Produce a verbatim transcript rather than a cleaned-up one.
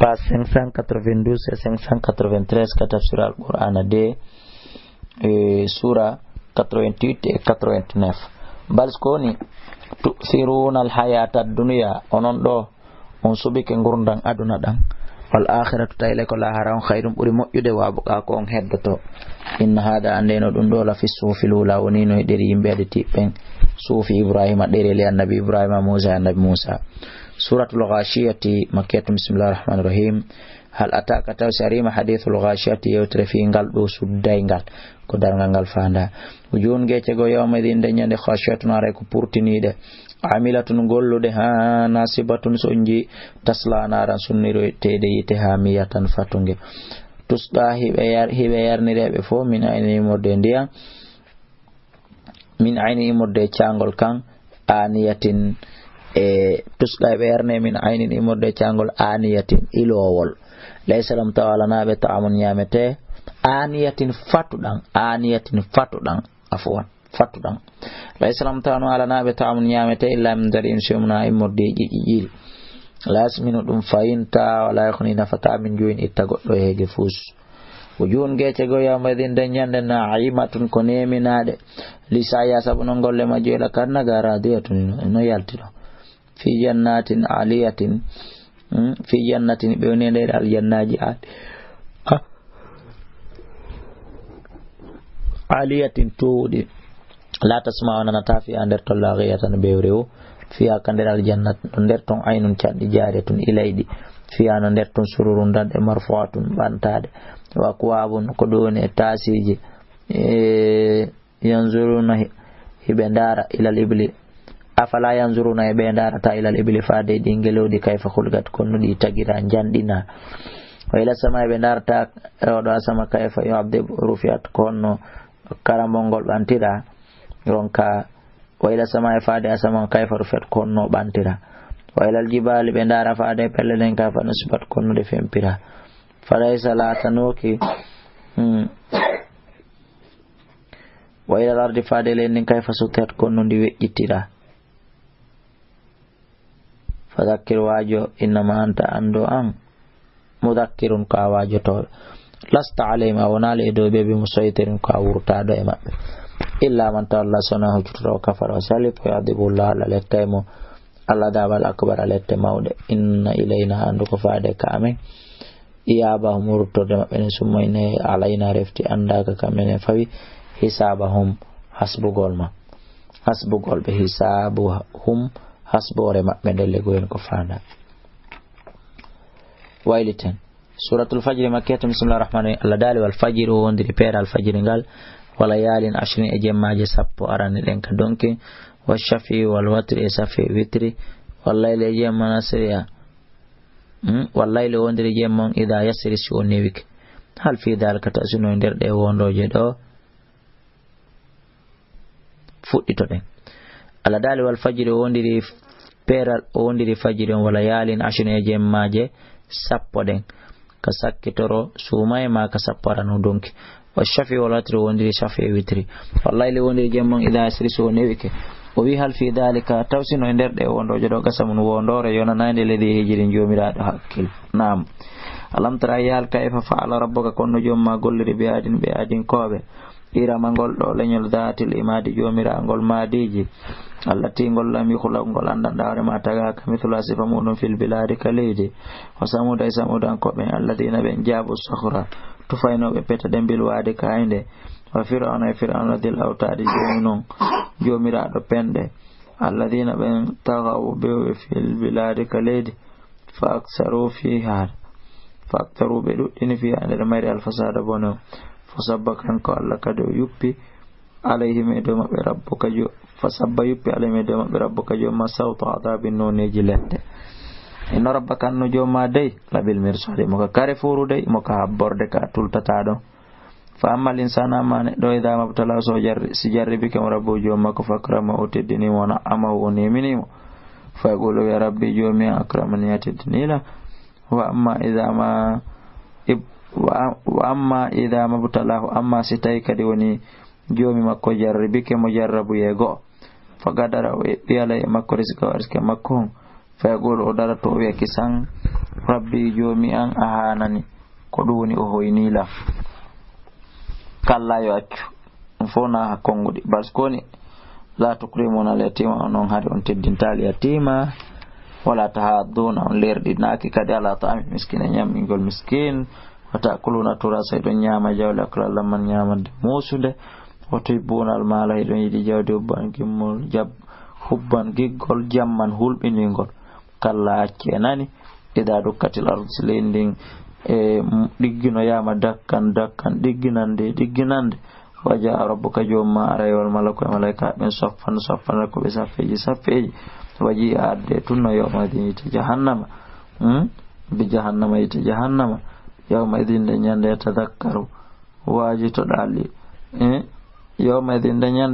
page cinq cent quatre-vingt-douze et cinq cent quatre-vingt-treize, ka tafsir Al-Qur'ana deux, e sura quatre-vingt-huit et quatre-vingt-neuf. Bals ko woni, "Tu'thiruna al-hayata ad-dunya", onon ɗo on suɓike ngurndan aduna ɗan. "Wal akhiratu", tawi le ko lahara on, "khayrun", ɓuri moƴƴude, "wa abqa", ko on heddoto. "Inna hadha", andeno ɗum ɗo, "la fi suhufil ula", woni no e ɗeri yimɓe aditi ɓen. "Suhufi Ibrahima", ɗereli annabi Ibrahima, "Musa", annabi Musa. Suratul Ghashiyati, makkiyatun, bismillahir rahmanir rahim. "Hal ataka", taw si arima, "hadithul ghashiyati", yewtere fii ngal ɗo suddayngal, ko darngal ngal faanda. "Wujuhun", geece goo, "yawma idhin", nden ñande, "khashiyatun", haray ko purtiniiɗe, "amilatun", golluɗe, "ha nasibatun", sonji, "tasla naran", sunniroyteede yiite, "hamiyatan", fatunge. "Tusqa", hiɓe yar-, hiɓe yarnireɓe fof, "min aynin", immorde e ndiyam, "min aynin", immorde e caangol kan, "aniyatin", e "tusqa", ɓe yarne, "min aynin", immorde e caangol, "aniyatin", ilowol. "Laysa lahum", tawa alanaa ɓe, "ta'amun", ñaamete, "aniyatin", fatuɗan, "aniyatin", fatuɗan, afwan, fatuɗan. "Laysa lahum", tawa no alanaa ɓe, "ta'amun", ñaamete, "illa min dari'in", so wonaa immorde e ƴiƴƴiƴil. "La yasminu", ɗum fayinta, "wa la yughni", nafataa, "min ju'in", itta goɗɗo e heege fuus. "Wujuhun", geece goo, "yawma idhin", nden ñande, "na'imatun", ko neeminaaɗe, "li sa'yiha", sabu non golle majje, "ila kannaga radiyatun", no yalti ɗo. "Fi jannatin aliyatin", hmm, "fi jannatin", ɓe woni e nder aljannaaji a-, a-, "aliyatin", toowuɗi. "La tasma'u", a nanataa, "fiha", nder ton, "laghiyatan", bewre wo. "Fiha", ka nder aljanna, no nder ton, "aynun", canɗi, "jariyatun", ilayɗi. "Fiha", no nder ton, "sururun", daɗɗe, "marfu'atun", ɓantaaɗe. "Wa akwabun", ko ɗum woni e taasiiji. E, "yanzuruna", hi-, hiɓe ndaara, "ilal ibli". "Afala yanzuruna", e ɓe ndaarata, "ilal ibli", faade e ɗi ngelooɗi, "kayfa khuliqat", ko no ɗi tagira, njanɗina. "Wa ila samaa'i", ɓe ndaarata e oɗo asama, "kayfa yu'adhdhib", "rufi'at", ko honno karambol ngol ɓantira, ronka. "Wa ila samaa'i", faade asama on, "kayfa rufi'at", ko honno ɓantira. "Wa ilal jibaali", ɓe ndaara faade e pelle ɗen, "kayfa nusibat", ko honno ɗe fempira. "Falaysa", laatanooki, hmm, "wa ilal ardi", faade e leydi ndin, "kayfa sutihat", ko honno ndi weƴƴitira. "Fadhakkir", waajo, "innama anta", an ɗo an, "mudhakkirun", ko a waajotooɗo. "Lasta alayhim", a wonaali e dow ɓe, "bimusaytirin", ko a wurtaaɗo e maɓɓe. "Illa man tawalla", so wonaa huccitoto, "wa kafara", o salii, "fa yu'adhibuhu Llahu", Alla lettay mo, "al adhabal akbar", a lette mawɗe. "Inna ilayna", anndu ko faade ka amen, "iyaabahum", ruttorde maɓɓe nden, "summa", ine, "alayna", refti, "anndaaka", ka menen fawi, "hisaabahum", hasbugol ma. Hasbugol ɓe, "hisaabuhum", hasboore maɓɓe nden, le goyen ko faanda. Wayliten. Suratul Fajri, makkiyatun, bismillahir rahmanir rahim. Allah daali, "Wal fajri", o wondiri peeral fajiri ngal, "wa layalin ashrin", e jemmaaje sappo aranɗe ɗen ka donki, "wa shafi wal watri", e shafi e witri, "wal layli", e jemma nasriya. Hmm? "Wal layli", o wondiri jemma on, "idha yasri", si o newike. "Hal fi dhalika", taw si no e nder ɗe wondooje ɗo fuɗɗitoɗen. Allah daali, "Wal fajri", o wondiri peeral, o wondiri fajiri on, "wa layalin ashrin", e jemmaaje sappo ɗen, ka sakkitoro suumaye maa ka sappo arano donki. "Wa shafi wal watri", o wondiri shafi e witri. "Wal layli", o wondiri jemma on, "idha yasri", si o newike. O wi, "Hal fi dhalika", taw si no e nder ɗe wondooje ɗo, "qasamun", wondoore yonanaande, "alladhi", hijiri, Joomiraaɗo hakkil. Naam. "Alam tara", a yi'aali, "kayfa fa'ala rabbuka", ko honno Joom maa golliri, "bi adin", ɓe adinkooɓe. "Irama", ngol ɗo leñol, "dhatil imaadi", joomirangol maadiiji, "allati", ngol, "lam yukhlaq", ngol anndanɗaa hoore maa tagaaka, "mithluha", sifa muuɗum, "fil bilaadi", ka leydi. "Wa samuuda", e samuudankooɓe, "alladhina", ɓen, "jaabu sakhra", tufaynooɓe pete ɗen, "bil waadi", ka haynde. "Wa fir'awna", e Fir'awna, "dhil awtaadi", joomi non, joomiraaɗo penɗe, "alladhina", ɓen, "taghaw", bewɓe, "fil bilaadi", ka leydi. "Fa aktharu fiha", fa aktharu, ɓe ɗuɗɗini, "fiha", nder mayri, "al fasada", bone. "Fa sabba", kanko Allah kadi o yuppi, "alayhim", e dow maɓɓe, "rabbuka", jo-, "fa sabba", yuppi, "alayhim", e dow maɓɓe, "rabbuka", Joom maa, "sawta adhabin", nooneeji lette. "Inna rabbaka", no Joom maa dey, "labil mirsadi", mo ka kare fuuru dey, mo ka habborde ka tultataa ɗon. "Fa ammal insaana", amma neɗɗo, "idha mabtalahu", so jarri-, si jarribike mo, "rabbuhu", Joom makko, "fa akramahu", o teddini mo, "wa na'amahu", o neemini mo. "Fa yaqulu", wi'a, "Rabbi", Joomi an, "akramani", a teddini lan. "Wa amma idha ma ib-, wa, wa amma idha mabtalahu", amma si tawi kadi woni Joomi makko jarribike mo jarrabuyee go'o, "fa qadara", o eɓɓi alay e makko, "rizqahu", arsike makko on. "Fa yaqulu", o daroto, o wi'a, "kisan, Rabbi joomi an, a haanani. Ko ɗum woni o hoyni lam. Kalla, yo accu. Ɗum fof na ha konnguɗi. Parce que woni, "La tukrimuna al-yatima", on noon hari on teddintaali yatima. "Wala tahadduna", on leerɗinaaki kadi ala ta'ami miskin, e ñamɗingol miskin. "Wa ta'kuluna turasa", hiɗon ñaama jawle akla lamman ñaamande muusunde. "Wa tuhibbuna al-mala", hiɗon yiɗi jawdi hubban gimmol, jab-, hubban giggol, jamman hulɓiningol. Kalla, acce nani, ida dukkatil ardu, si leydi ndin, e, ɗigginoyaama dakkan, dakkan, ɗigginande, ɗigginande. Wa jaa rabbuka, joom ma aray, wal malaku, e malaika ɓen, saffan, saffan, ko ɓe saffeeji, saffeeji. Wa jii a adde tun no yawma idin yiite jahannama. Hmm? Bi jahannama, yiite jahannama. Yawma idin nde ñande, yatadakkaru, waajito ɗalli. Eh? Yawma idin nde ñande,